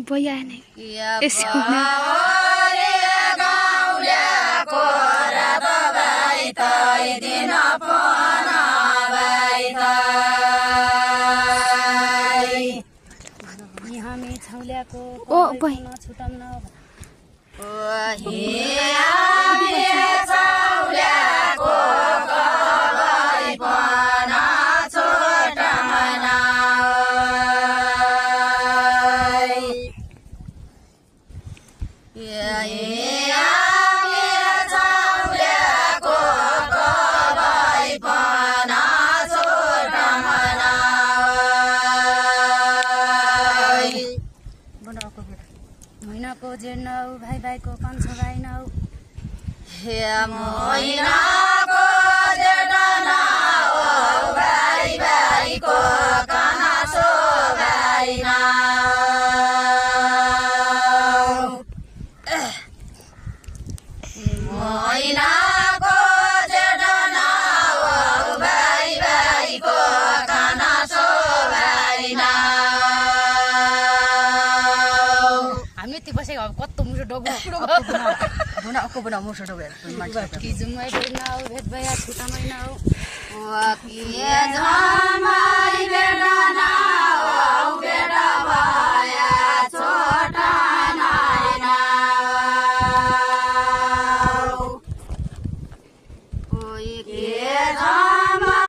भैया नै यसो हामी छौल्याको ओ भाइ छुटाउन महिनाको जेर्नौ भाइ भाइको कान्छ भाइनौ हे महिनाको जेर्नौ भाइ भाइको कान्छो भाइनौ महिनाको जेर्नौ भाइ भाइको कान्छो भाइनौ बसेको अब कस्तो मुसो डगु बुना मुसो डगु कि जुमै बेर्नाउ भेट भया छुटामै नाउ कि जमाई बेर्ना